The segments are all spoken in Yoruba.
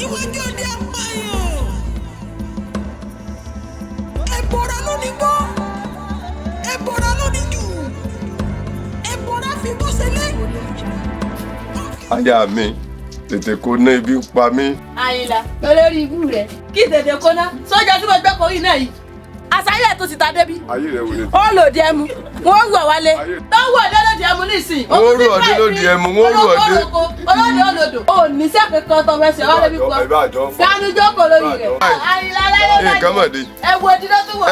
Níwájú òde apààyàn. Ẹ̀bọ̀ra ló ní gbọ́. Ẹ̀bọ̀ra ló ní jù. Ẹ̀bọ̀ra fi bó ṣe lé. Aya mi, tètè kó ná, ibi ń pa mí. Àyìnlá, olórí ibú rẹ kí tètè kóná sójà tí mo gbẹ́ kórìí náà yìí àṣàyẹ̀ tó ti ta débi. Ayé rẹ wò lè. Ó lòdì ẹmu, wọn rù ọ wálé tó ń wọ ọdẹ lòdì ẹmu nísìnyí. Wọ́n rù ọdẹ lòdì ẹmu, wọ́n rù ọdẹ. Olódì olódò ò ní sẹ́ kankan tó fẹ́ ṣe wálé bí kò ganu jókòó lórí rẹ̀. Àyìnlá aláyé Nǹkan mọ̀ dé. ẹ wo dídó tó wọ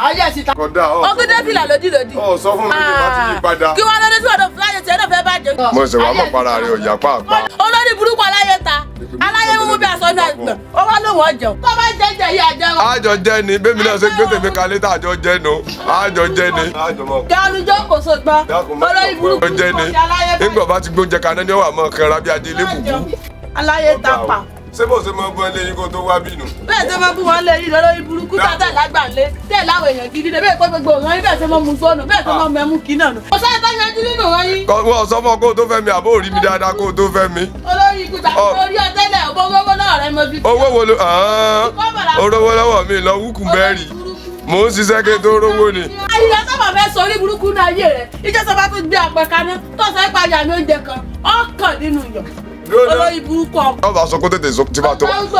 ọyẹ síta. Kódà ọ. Ogún dé fìlà lòdì lòdì. Ọ sọ fún mi pé bá ti yí padà. Kí wọn lóde tí wọn lọ fúláyé tiẹ̀ náà fẹ́ bàjẹ́. Mo ṣe wàá mọ̀ para rẹ̀ ọ̀yà pàápàá. Olórí burúkú aláyé ta aláyé mímú bí aṣọ náà gbọ̀n ó wá lóun ọjọ́ tó bá jẹ́jẹ́ yìí àjẹrò. Àjọ jẹ́ ni bẹ́ẹ̀ mi náà ṣe gbé tèmi kalẹ̀ tá àjọ jẹ́ nu àjọ jẹ́ ni. Ganu jókòó sọgbọ́n olórí burúkú Àjọ jẹ́ ni nígbà bá ti gbóúnjẹ kaná ní ọwọ́ àmọ́ kanra bí ajé ilé kùkú. Aláyé ta pa. Ṣé bó ṣe máa bọ́ ẹlẹ́yin kó tó wá bínú? Bẹ́ẹ̀ ṣe máa bú wọn lé yìí lórí burúkú tá tẹ̀ lágbà lé tẹ̀ láwọn èèyàn gidi lé bẹ́ẹ̀ pé gbogbo òun yín bẹ́ẹ̀ ṣe máa mú sóònù bẹ́ẹ̀ ṣe máa mẹ́mú kí náà nù. Kò sáré tó yanjú nínú wọn yín. Wọ́n sọ fún ọ kó o tó fẹ́ mi àbó rí mi dáadáa kó o tó fẹ́ mi. Olórí ikú tàbí orí ọtẹ́lẹ̀ ògbóngbó náà rẹ mọ bí. Owó wo ló orówó lọ́wọ́ mi lọ wúkú bẹ́ẹ̀rì mò ń ṣiṣẹ́ kí n tó rówó ni. Àyìnlá sábà fẹ́ sọ orí burúkú náà ayé rẹ̀ ìjọ sábà tó gbé àpẹ kaná tó sọ pé àyà mi oúnjẹ kan ọkàn nínú yọ olórí burúkú ọkọ. Ọba sọ kó tètè sọ tí bá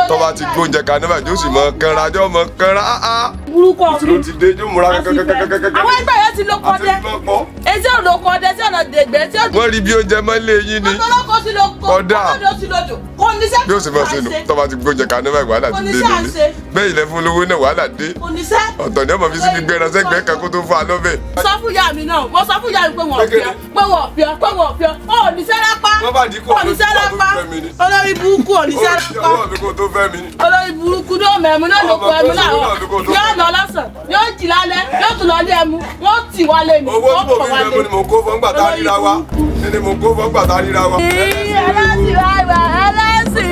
tó bá ti gbóúnjẹ kaná báyìí yóò sì mọ kanra jọ mọ kanra áá. Burúkú ọkọ. Ìṣòro ti dé yóò múra kankankankankan. Àwọn ẹgbẹ́ yẹn ti lóko ọdẹ etí ò lóko ọdẹ tí ọ̀nà dègbẹ́ tí ò. Wọ́n rí bí oúnjẹ máa ń lé yín ni. Ọ̀tọ̀lọ́kọ sí lóko Kódà. ọ̀tọ̀lọ́dọ̀ sí lódò kò ní sẹ́. Bí ó sì máa ṣe nù tó bá ti gbóúnjẹ kaná báyìí wàhálà ti dé lónìí. Bẹ́ẹ̀ ilẹ̀ fún olówó náà wàhálà dé. Kò ní sẹ́. Ọ̀tọ̀ ni ọmọ fi sí gbígbẹ́ran sẹ́gbẹ̀ẹ́ kan kó tó fún alọ́bẹ̀. Sọ fún ìyá mi náà, mo sọ fún ìyá mi pé wọ́n fi ọ́, pé wọ́n fi ọ́, pé wọ́n fi ọ́, ó ní sẹ́ lápá. Wọ́n bá dín kù Ó ní sẹ́ lápá. Olórí burúkú ò ní sẹ́ lápá. Ọwọ́ mi kò tó fẹ́ mi ni. Olórí burúkú ní òmò ẹmu náà ló kọ ẹmu láàárọ̀ yóò lọ lọ́sàn yóò jì lálẹ́ yóò tún lọ lé ẹmu wọ́n tì wálé ni Owó wọ́n tí mo pọ̀ fi wálé. rẹ̀ mo ni mo kó fún gbàtà ríra wa. Ni mo kó fún gbàtà ríra wa. Ẹlẹ́sìn wáìwá ẹlẹ́sìn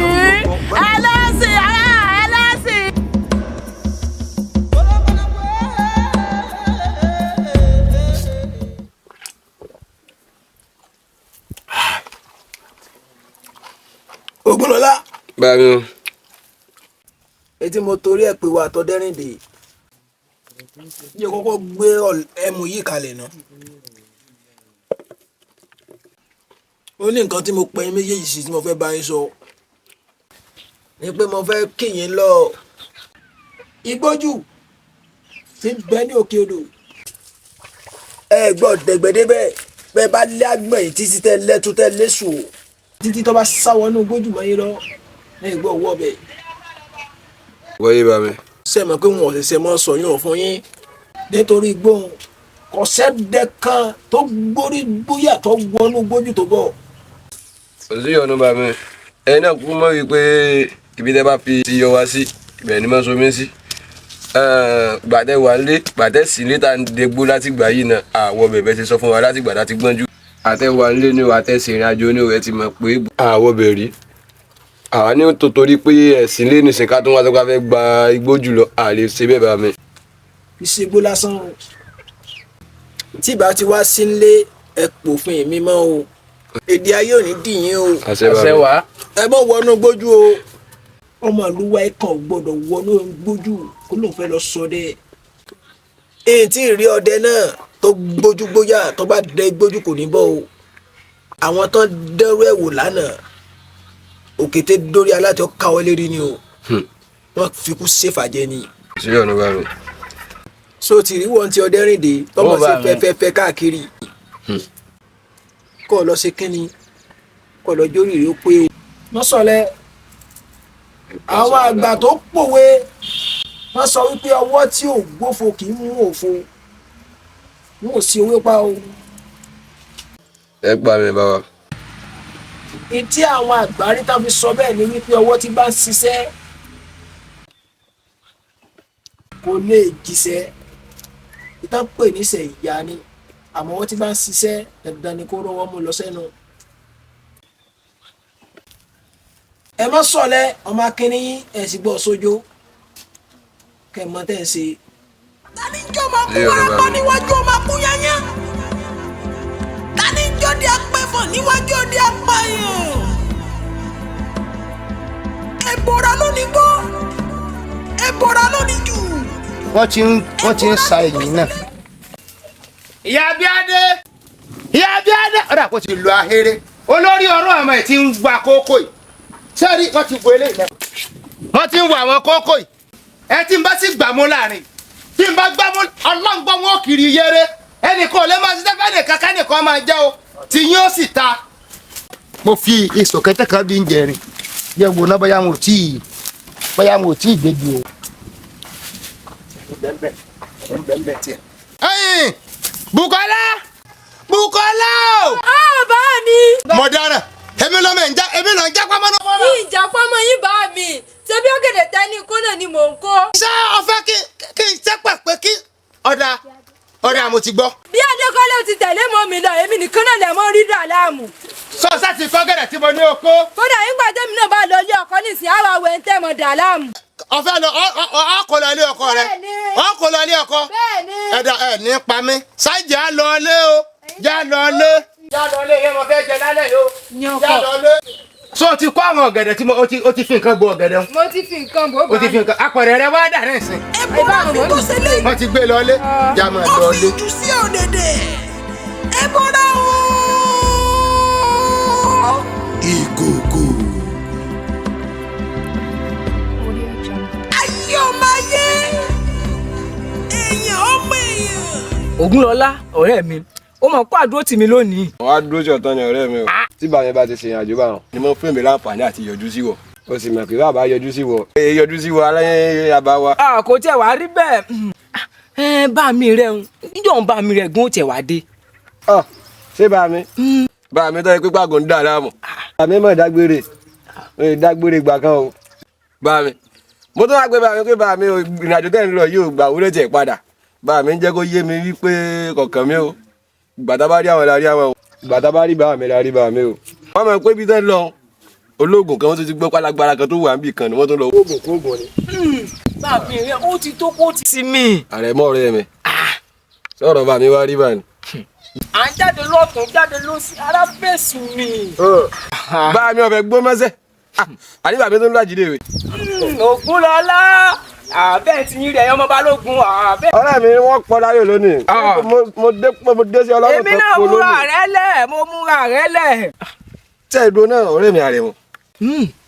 ẹlẹ́sìn ẹlẹ́sìn. Ògúnlọlá. Báyìí o. Etí mo torí ẹ̀ pé wà tọ́dẹ́rìndé yẹ kọ́kọ́ gbé ẹmu yìí kalẹ̀ náà. Ó ní nǹkan tí mo pè yín méjèèjì sí tí mo fẹ́ bá yín sọ ni pé mo fẹ́ kí yín lọ igbójú tí ń bẹ ní òkè odò. Ẹ gbọ́ dẹ̀gbẹ́dẹ́ bẹ́ẹ̀ bẹ́ẹ̀ bá lé àgbọ̀n yìí títí tẹ́ lẹ́tú tẹ́ lẹ́sù o títí tó bá sá wọnú igbójú mọ́ yín lọ ní ìgbọ́ owó ọbẹ̀. Wọ́n yé bá mi. Ṣé mọ̀ pé wọn ò ṣẹ̀ṣẹ̀ mọ́ sọ yín ò fún yín nítorí gbóhùn kọ̀sẹ́dẹ̀ kan tó gbórí gbóyà tó wọnú gbójú tó bọ̀. Kò sí ìyọnu bá mi. Ẹ̀yin náà kú mọ́ wípé ibi tẹ́ bá fi ti yọ wá sí ibẹ̀ ni mọ́ so mí sí. Gbàtẹ́ wà lé gbàtẹ́ sí lé tá ń degbó láti gbà yìí náà àwọ̀ bẹ̀bẹ̀ ti sọ fún wa láti gbà láti gbọ́njú. Àtẹ wà lé ní o àtẹ sì ìrìn àjò ní o ẹ ti mọ̀ pé àwọ̀ bẹ̀ rí. Àwa ní tòtórí pé ẹ̀sìn lé nìsín ká tó wá tó ká fẹ́ gba igbó jùlọ à lè ṣe bẹ́ẹ̀ bá mi. Ìṣègbó lásán o tí ìbá ti wá sí nílé ẹ pòfin mi mọ́ o èdè ayé ò ní dìyín o. Àṣẹ wá. Ẹ mọ̀ wọnú gbójú o ọmọ ìlú wa ẹ kàn gbọ́dọ̀ wọnú gbójú kó lóun fẹ́ lọ ṣọdẹ. Èyí tí ì rí ọdẹ náà tó gbójú gbóyà tó bá dẹ gbójú kò ní bọ́ o àwọn tán dẹ́rú ẹ̀ wò lánàá òkété dórí aláàtọ̀ káwọ́ lérí ni o wọ́n fi kú ṣèfàjẹ́ ni. Sí ìyọnu bá mi. So ti rí wọn ti Ọdẹ́rìndé tọmọ sí fẹfẹfẹ káàkiri kọ́ ọ lọ ṣe kínni kọ́ ọ lọ jórí rèé ó pé o. Mọ́sọ̀lẹ́ àwọn àgbà tó pòwe wọ́n sọ wípé ọwọ́ tí ò gbófo kì í mú òfo wọn ò sí owó pa o. Ẹ pa mi bàbá. Ìtí àwọn àgbárí tá fi sọ bẹ́ẹ̀ ni wípé ọwọ́ tí bá ń ṣiṣẹ́ kò lè jíṣẹ́ ìtàn pè níṣẹ́ ìyá ni àmọ́ ọwọ́ tí bá ń ṣiṣẹ́ dandan ni kó rọwọ́ mú lọ sẹ́nu. Ẹ má sọ̀lẹ̀ ọmọ akínní yín ẹ̀ sì gbọ́ sójó kẹ́ ẹ mọ tẹ́ ẹ ṣe. Tani ń jọ́ máa kú wárápá níwájú ọmọ akúnyányá? Tani ń jọ́ di apẹ̀fọ̀n níwájú òde apààyàn? Ẹbọra ló ní gbó, ẹbọra ló ní jù. Wọ́n ti ń sa ẹ̀yìn náà. Ìyá Abíádé, ìyá Abíádé, ọ̀dà kò ti lu ahéré olórí ọ̀rọ̀ àmọ́ ẹ̀ ti ń gba kókó yìí. Sẹ́ẹ̀rí, wọ́n ti wo eléyìí náà, wọ́n ti ń wo àwọn kókó yìí. Ẹ tí n bá sì gbà mú láàrin, tí n bá gbà mú ọlọ́ngbọ́n, wọn ò kiri yẹrẹ. Ẹnìkan ò lè máa ṣiṣẹ́ fẹ́ nìkan kẹ́nìkan máa jẹ́ o tí yín ó sì ta. Mo fi èso kẹtẹ kan bí ń jẹrin yẹ wo náà, bóyá mo ò tí ì débi o. Ẹ̀yin Bukola, Bukola o. Ah, bá mi. Mo dára, èmi lọ́mọ ẹ̀ ń já, èmi lọ́ ń já pamọ́ náà. Ìjà pọ́nmọ́ yín, bá mi. Ṣé bí ọ̀gẹ̀dẹ̀ tẹ́ ní kó náà ni mò ń kó? Ṣé o fẹ́ kí n sẹ́pà pé kí ọ̀dà ọ̀dà, mo ti gbọ́. Bí Adékọ́lé ti tẹ̀lé mọ́ mi lọ, èmi nìkan náà lẹ̀ mọ́ rí dà láàmú. Sọ sá ti kọ́ gẹ̀dẹ̀ tí mo ní oko. Kódà nígbà tẹ́mi náà bá lọ ilé ọkọ nísìnyí, àwa wẹ̀ ń tẹ̀ mọ́ dà láàmú. Ọ̀fẹ́ lọ ọkọ̀ lọ ilé ọkọ rẹ. Bẹ́ẹ̀ni. Ọkọ̀ lọ ilé ọkọ. Bẹ́ẹ̀ni. Ẹ̀dà ẹ̀ ní pa mí ṣáìjì á lọ ilé o, já lọ ilé. Já lọ ilé yẹn, mo fẹ́ jẹ lálẹ́ yìí o. Já lọ ilé. So ti kó àwọn ọ̀gẹ̀dẹ̀ tí mo o ti o ti fi nǹkan bo ọ̀gẹ̀dẹ̀ o. Mo ti fi nǹkan bò ó. O ti fi nǹkan apẹ̀rẹ̀ rẹ wá dà ní ìsìn. Ẹbọra fi gbó sílé. Wọ́n ti gbé lọ ilé, já máa Ó lọ fi ilé. jù sí ọ̀dẹ̀dẹ̀. Ẹbọra o. Ìkòkò. Ayé ọmọ ayé, èèyàn ọmọ èèyàn. Ògúnlọlá ọ̀rẹ́ mi, ó mọ̀ kó àdúró tì mí lónìí. Wọ́n á dúró sí ọ̀tán ni ọ̀rẹ́ mi o. Tí bàbá mi bá ti ṣèrìn àjò báwọn ni mo fún mi láǹfààní àti yọjú sí wọ. O sì mọ̀ pé bàbá yọjú sí wọ. Èyí yọjú sí wọ aláyẹ àbá wa. A kò tiẹ̀ wá rí bẹ́ẹ̀. Ẹ bá mi rẹ̀ ń níjọ́ ń bá mi rẹ̀ gún ó tiẹ̀ wá dé. Ọ ṣé bá mi. Bá mi tọ́ ẹ pé pàgọ́ ń dà láàmú. Bá mi mọ̀ dágbére, mo dágbére gbà kan o. Bá mi mo tún wá pé bá mi pé bá mi o, ìrìnàjò tẹ́ ń lọ yóò gbà wúlò tiẹ̀ padà. Bá mi ń jẹ́ kó yé mi wípé kọ̀ọ̀kan mi o. Ìgbà tá bá rí àwọn la rí àwọn o. Ìgbà tá bá rí bá mi la rí bá mi o. Wọ́n mọ̀ pé ibi tẹ́ ń lọ, ológun kan wọ́n tún ti gbọ́ pálágbára kan tó wà níbì kan ni wọ́n tún lọ. Oògùn kóògùn ni. Bá mi rẹ̀ ó ti tó kó ti sí mi. Àrẹ̀mọ́ ọ̀rẹ́ mi sọ̀rọ̀ bá mi wá rí báyìí. À ń jáde lọ́tún jáde lọ́sí, ara fèsì mi. Bá mi ọ̀fẹ́ gbó mọ́sẹ̀ àní bàbá mi tó ń lọ àjídé rẹ̀. Ògúnlọlá, àbẹ́ ti yín rẹ̀ ọmọ balógun àbẹ́. Ọ̀rẹ́ mi, wọ́n pọ̀ láyò lónìí. Mo dé pé mo dé sí ọlọ́run Èmi tó náà pọ̀ múra lónìí. rẹ lẹ̀, mo múra rẹ lẹ̀. Tẹ́ ẹ dúró náà, ọ̀rẹ́ mi Àrẹ̀mọ,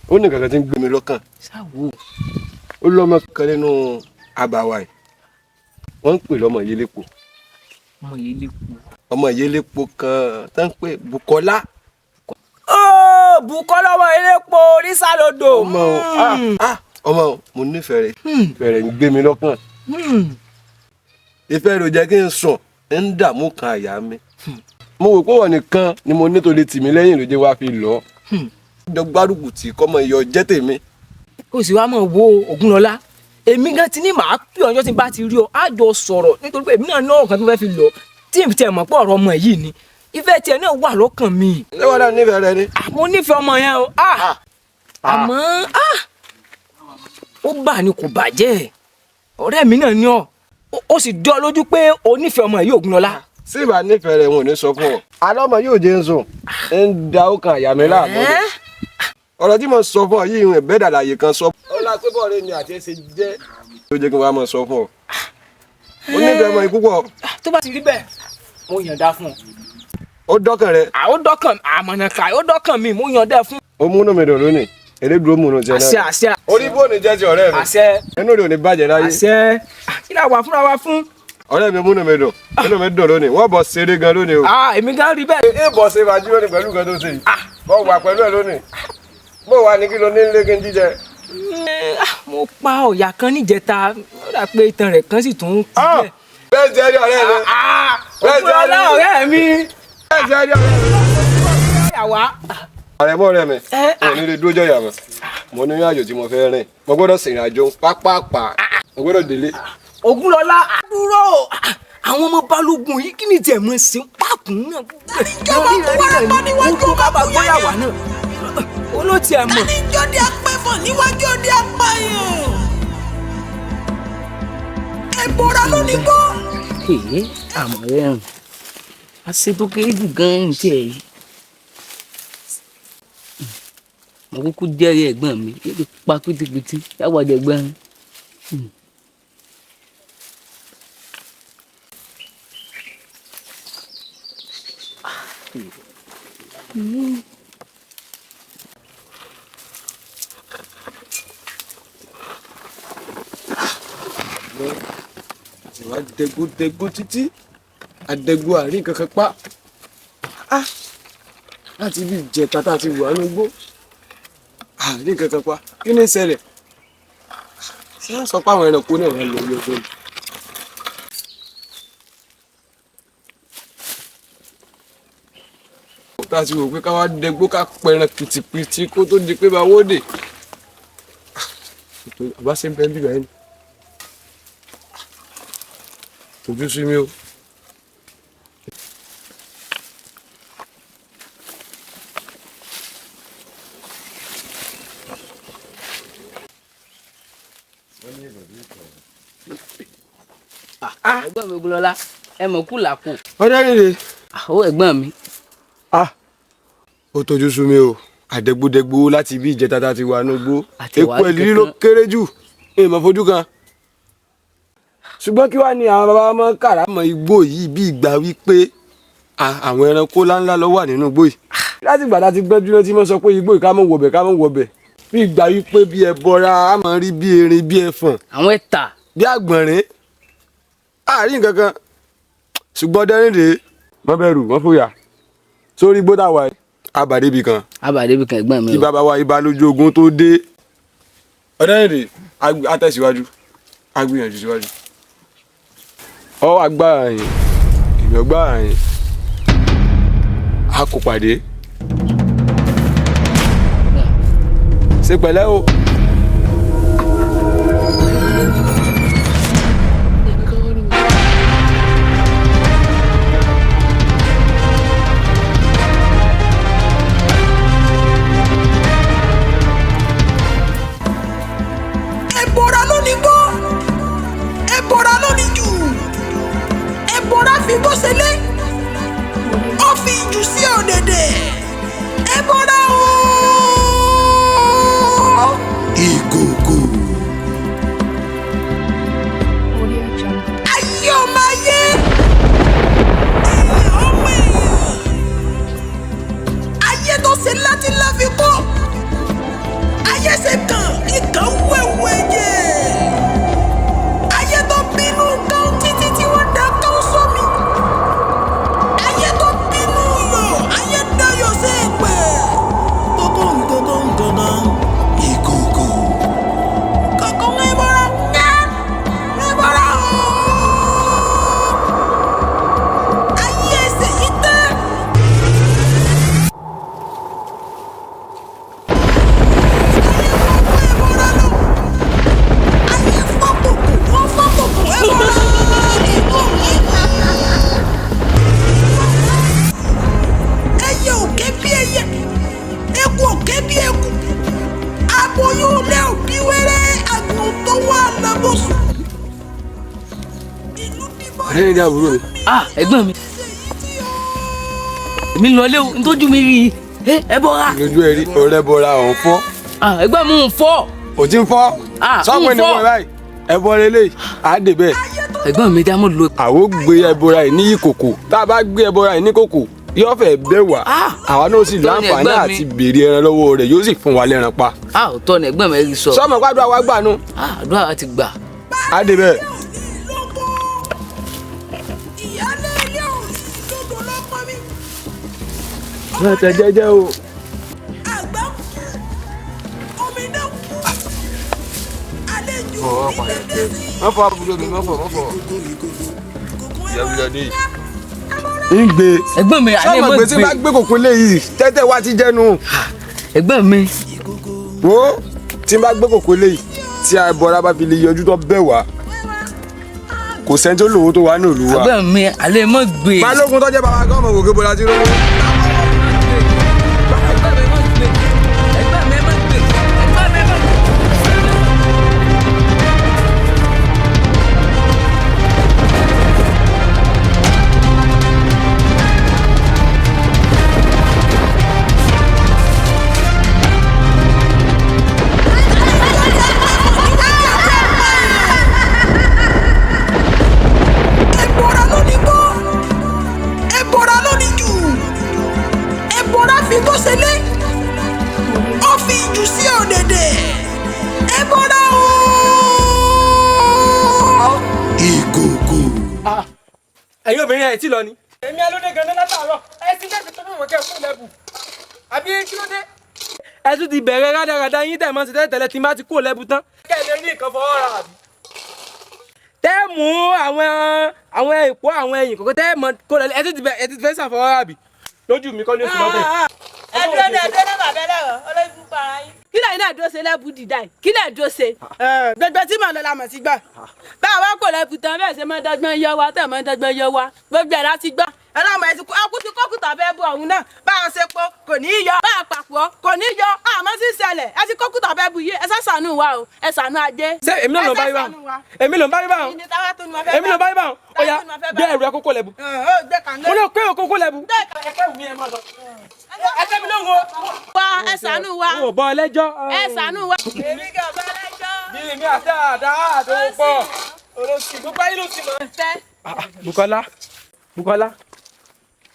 ó ní kankan tí ń gbé mi lọ́kàn. Sáwo. Ó lọ́mọ kan nínú àbàwà yìí, wọ́n ń pè lọ́mọ Yélépo. Ọmọ yìí lè kú. Ọmọ Yélépo kan tó ń pè Bùkọ́lá. Ó Bùkọ́lá ọmọ elépo orísàlódò. Ọmọ o, ah, ah, ọmọ o, mo nífẹ̀ẹ́ rẹ̀, ìfẹ́ rẹ̀ ń gbé mi lọ́kàn. Ìfẹ́ rẹ̀ ò jẹ́ kí n sùn, ń dààmú kan àyà mi. Mo wò pé wọ́n nìkan ni mo ní tó lè tì mí lẹ́yìn ló jẹ́ wá fi lọ. Dọ́gbárùkù tí kọ́mọ iyọ̀ jẹ́ tèmi. Ó sì wá mọ̀ wo Ògúnlọlá, èmi gan ti ní màá pè ọjọ́ tí n bá ti rí ọ, á jọ sọ̀rọ̀ nítorí pé èmi náà ní ọ̀rọ̀ kan tó fẹ́ fi lọ tí èmi tiẹ̀ mọ̀ pé ọ̀rọ̀ ọmọ yìí ni ìfẹ́ tiẹ̀ náà wà lọ́kàn mi. Ṣé wọ́n náà nífẹ̀ẹ́ rẹ ni? Mo nífẹ̀ẹ́ ọmọ yẹn o, ah, àmọ́ ah, ó bà ní kò bàjẹ́, ọ̀rẹ́ mi náà ní ọ, ó sì dán ọ lójú pé o nífẹ̀ẹ́ ọmọ yìí, Ògúnlọlá. Sí ìbá nífẹ̀ẹ́ rẹ̀, wọn ò ní sọ fún ọ. Alọ́mọ yóò jẹ́ ń sùn, ń da ọkàn àyà mi láàmú ni. Ọ̀rọ̀ tí mo sọ fún ọ yìí, ìwọ̀n bẹ́ẹ̀ dàlàyé kan sọ. Ó la pé bọ́ọ̀rẹ́ mi àti ẹsẹ̀ jẹ́. Ó jẹ́ kí n wá máa sọ fún ọ. Mo nífẹ̀ẹ́ ọmọ yìí púpọ̀. Tó bá ti rí bẹ́ẹ̀, mo yànda fún ọ. Ó dọ́kàn rẹ. Ó dọ́kàn àmọ̀nàkà, ó dọ́kàn mi, mo yànda fún. Ó múnú mi dùn lónìí. Elédùn ó múnú tiẹ̀ náà. Àṣẹ, àṣẹ. Orí bóònù jẹ́ ti ọ̀rẹ́ mi. Àṣẹ. Inú rẹ̀ ò ní bàjẹ́ láyé. Àṣẹ. Kí la wà fúnra wa fún? Ọ̀rẹ́ mi, múnú mi dùn. Inú mi dùn lónìí. Wọ́n bọ̀ ṣeré gan lónìí o. Ah, èmi gan rí bẹ́ẹ̀. Ẹ bọ̀ ṣe fàájì lónìí pẹ̀lú nǹkan tó ṣe yìí. Bọ́ wà pẹ̀lú ẹ lónìí. Bó wà ní kí ló ní lé kí n jíjẹ? Mo pa ọ̀yà kan níjẹta, ó dà pé itan rẹ̀ kan sì tún kú díẹ̀. Bẹ́ẹ̀ ti ẹ rí ọ̀rẹ́ mi. Bẹ́ẹ̀ ti ẹ rí Ògúnlọlá ọ̀rẹ́ mi. Bẹ́ẹ̀ ti ẹ rí ọ̀rẹ́ mi. Àwa. Àrẹ̀mọ ọ̀rẹ́ mi, mo ní lè dúró jọ̀yà mọ́. Mo ní ìrìnàjò tí mo fẹ́ rìn. Mo gbọ́dọ̀ ṣèrìn àjò pápápá. Mo gbọ́dọ̀ délé. Ògúnlọlá dúró, àwọn ọmọ balógun yìí kí ni tiẹ̀ mọ̀ sí pákùn náà. Ìjọba kó wárápá níwájú ọba bóyá wà náà olóòtú ẹ̀ mọ̀. Tani apẹ̀fọ̀n níwájú òde apààyàn. Ẹ̀bọra ló ní gbó. Èyí àmọ̀ rẹ̀ hàn àṣẹ tó kéré jù gan-an tiẹ̀ yìí. Mo kúkú jẹ́rìí ẹ̀gbọ́n mi yóò ti pa pìtìpìtì yàwó àjẹgbẹ́rin. Àtiwá dẹgbó títí àdẹgbó àárín kankan pa á láti ibi ìjẹta tá a ti wà lógbó àárín kankan pa kí ni ìṣẹ̀lẹ̀ ṣé wọ́n sọ pé àwọn ẹranko náà wọ́n lọ yọjọ́ ni. Tá a ti wò pé ká wá dẹgbó ká pẹran pìtìpìtì kó tó di pé bá wóde àbá ṣe ń bẹ bíbá yẹn tójú sí mi o. Ẹ̀gbọ́n mi Ògúnlọlá ẹ mọ̀ kú làkù. Ọjọ́ rèé. Ó ẹ̀gbọ́n mi. Ó tójú sú mi o, àdẹgbódẹgbó láti ibi ìjẹta tá a ti wà nígbó epo ẹ̀lírí ló kéré jù èèmọ̀ fojú kan. Ṣùgbọ́n kí wàá ní àwọn bàbá máa ń kàràmọ́ igbó yìí bí ìgbà wípé àwọn ẹranko ńláńlá ló wà nínú igbó yìí. Láti ìgbà tá a ti gbẹ́jú náà tí wọ́n sọ pé igbó yìí ká mọ̀ wọ̀bẹ̀ ká mọ̀ wọ̀bẹ̀ bí ìgbà wípé bí ẹbọra a máa rí bí erin bí ẹfọ̀n. Àwọn ẹ̀tà. Bí àgbọ̀nrín àárín kankan ṣùgbọ́n dẹ́rìn rèé wọ́n bẹ̀rù wọ́n fòyà sórí igbó tá a wà yìí abàdébì kan. Abàdébì kan ẹ̀gbọ́n mi o. Kí bàbá wa ibà lójú ogun tó dé. Ọ̀dẹ́rìn rèé a tẹ̀síwájú a gbìyànjú síwájú. Ọ wá gbá àyìn èmi ò gbá àyìn a kò pàdé. Ṣe pẹ̀lẹ́ o. Ẹbọra ló ní gbó, ẹbọra ló ní jù, ẹbọra fi bó ṣe lé, ó fi jù sí ọ̀dẹ̀dẹ̀, ẹbọra ooo. Ìkòkò. Ayé ọmọ ayé, èèyàn ọmọ èèyàn, ayé tó ṣe láti láfi kó, ayé ṣe kàn ìkàn wẹ̀wẹ̀ jẹ, ayé tó bínú kan títí tí wọ́n da kan sómi, ayé tó bínú yọ ayé dayọ̀ sí ẹ̀pẹ̀. Kókó nkókó nkókó ìkòkò kókó ń bọ̀rọ̀ ńgá ń bọ̀rọ̀ ooo, ayé ẹsẹ̀ yìí tán. Ẹyẹ ò ké bí ẹyẹ, eku ò ké bí eku, aboyún ilé ò bí wẹ́rẹ́, àgùn tó wà lábòsùn. Ọ̀rẹ́ ní àbúrò mi. Ẹ̀gbọ́n mi. Èmi lọ lé o, ntójú mi rí i. Ẹ bọ́ra. Lójú ẹ rí ọ̀rẹ́ bọ́ra ọ̀hún fọ́. Ẹ̀gbọ́n mi ń fọ́. Ò ti ń fọ́. Sọ́kùn ni wọ́n báyìí. Ẹbọ lélẹ̀ á dé bẹ́ẹ̀. Ẹ̀gbọ́n mi dá mọ́ lo. Àwo gbé ẹbọra yìí ní ìkòkò. Tá a bá gbé ẹbọra yìí ní kòkò, yóò fẹ́ bẹ́ wá. Àwa náà sì láǹfààní àti béèrè ẹran lọ́wọ́ rẹ̀ yóò sì fún wa lẹ́ran pa. Òótọ́ ni ẹ̀gbọ́n mi rí sọ. Sọ́mọ gbàdúrà wa gbà nù. Àdúrà wa ti gbà. Á dé bẹ́ẹ̀. Má tẹ jẹ́jẹ́ o. Má fọ àbúrò mi, má fọ, má fọ. Ìyá mi lọ dé yìí. Ń gbé. Ẹ̀gbọ́n mi àní Sọ́mọ̀ mọ̀ gbé tí bá gbé kòkó léyìí, tẹ́tẹ́ wá ti jẹ́nu. Ẹ̀gbọ́n mi. Wo tí n bá gbé kòkó léyìí, tí ẹbọra bá fi lè yọjú tó bẹ̀ wá. Kò sẹ́ni tó lòwó tó wà ní òlu wa. Ẹ̀gbọ́n mi àlẹ́ mọ̀ gbé. Balógun tó jẹ́ bàbá gọ́ọ̀mù òkè bọ́lá tí rówó. Ẹ̀yin obìnrin ẹ̀ tí lọ ni. Èmi alóde ganan látàárọ̀ ẹ ti dẹ́sẹ̀ tó fún kẹ́ fún lẹ́bù àbí kí ló dé. Ẹ tún ti bẹ̀rẹ̀ rádaràda yín tẹ̀ mọ́ sí tẹ́lẹ̀ tí n bá ti kúrò lẹ́bù tán. Kẹ́ ẹ lè rí nǹkan fọwọ́ ra àbí. Tẹ́ mú àwọn èpò àwọn ẹ̀yìn kọ̀ọ̀kan tẹ́ mọ kó lọ ẹ tún ti bẹ̀ ẹ ti fẹ́ ṣàfọwọ́ rà àbí. Lójú mi kọ́ ní oṣù lọ́bẹ̀. Ẹ dúró ní ẹ dúró ní bàbá ẹlẹ́rọ olórí fún para yín. Kí lẹ́yìn náà dúró ṣe lẹ́bù dìda yìí? Kí lẹ́yìn dúró ṣe? Gbogbo tí màá lọ la mọ̀ sí gbà. Bá a wá kò lẹ́bù tán bẹ́ẹ̀ ṣe máa dọ́gbọ́n yọ wa tẹ̀ máa dọ́gbọ́n yọ wa gbogbo ẹ̀ láti gbọ́. Ẹlọ́mọ ẹ̀ ti kú akú ti kókùtà fẹ́ bu ọ̀hún náà bá a ṣe po kò ní í yọ bá a pàpọ̀ kò ní í yọ àmọ́ sí ìṣẹ̀lẹ̀ ẹ ti kókùtà fẹ́ bu yìí ẹ ṣá ṣàánú wa o ẹ ṣàánú ajé. Ṣé èmi náà ló ń bá yí bá wọn? Èmi ló ń bá yí bá wọn? Èmi ló ń bá yí bá wọn? Ó yá gbé ẹrù ẹ kókó lẹ́bù. Mo ní kó ẹrù kókó lẹ́bù. Ẹ tẹ́ mi lóhùn o. Wa ẹ ṣàánú wa. N ò bọ ẹlẹ́jọ́. Ẹ ṣàánú wa. Èmi kò bọ ẹlẹ́jọ́. Bí èmi àti àdá àdó pọ̀. Olóṣì gbogbo ayé ló ti mọ̀. Bùkọ́lá Bùkọ́lá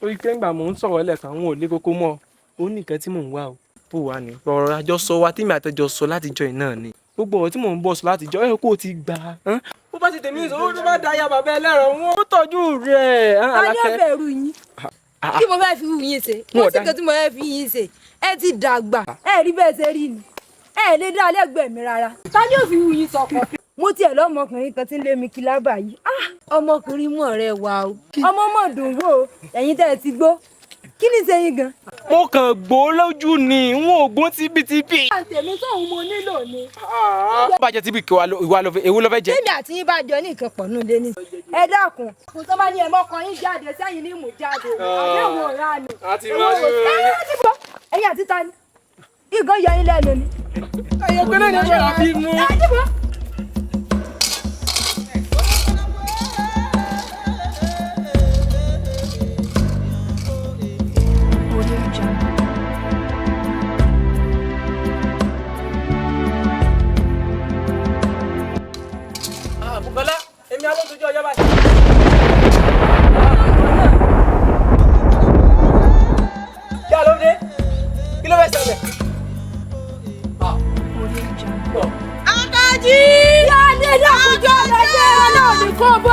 orí pé ńgbà mò ń sọ̀rọ̀ lẹ́ẹ̀kan àwọn ò lé kókó mọ́ ọ ó ní nǹkan tí mò ń wá o bó wà ní. Ọ̀rọ̀ àjọsọ wa tí mi àtẹjọ sọ látijọ́ yìí náà ni gbogbo ọ̀rọ̀ tí mò ń bọ̀ sọ látijọ́ ẹ̀ kó o ti gbà á. Bó bá ti tèmi sọ ó bá da ya bàbá ẹlẹ́rọ wọn ó tọ́jú rẹ̀. Ta ni ó fẹ́ rú yín? Kí mo fẹ́ fi rú yín ṣe? Mo sì kàn tí mo fẹ́ fi yín ṣe. Ẹ ti dàgbà ẹ rí bẹ́ẹ̀ ṣe rí ni ẹ lè dá lẹ́gbẹ̀ẹ́ mi rárá. Ta ni ó fi rú yín sọkọ? Mo tiẹ̀ lọ́mọkùnrin kan tí ń lé mi kí lábà yìí. Ọmọkùnrin mọ̀ rẹ wà o ọmọ mọ̀ dùn wò ó ẹ̀yin tẹ́ ẹ ti gbó kí ni ṣe yín gan. Mo kàn gbó lójú ni n ò gbó tíbitìbí. Tèmi tóun mo nílò ni. Bó bá jẹ tíbi kí ìwà èwo ló fẹ́ jẹ. Tèmi àti yín bá jọ ní nǹkan pọ̀ nù lé ní. Ẹ dákun kò tó bá ní ẹ mọ́kàn yín jáde sẹ́yìn ní mú jáde àbí òun ò rà nù. Ẹ̀yin àti ta ni ìgò yọ yín lẹ́nu ni. Ẹyẹ pé lónìí ọjọ́ àfi mú. Bùkọ́lá èmi alóṣojú ọjọ́ báyìí. Kí ló dé? Kí ló fẹ́ ṣẹlẹ̀? Akọ́jí! Yá ni dákúnjọ́ ọ̀rọ̀ jẹ́ ọlọ́ọ̀ni kó bọ̀.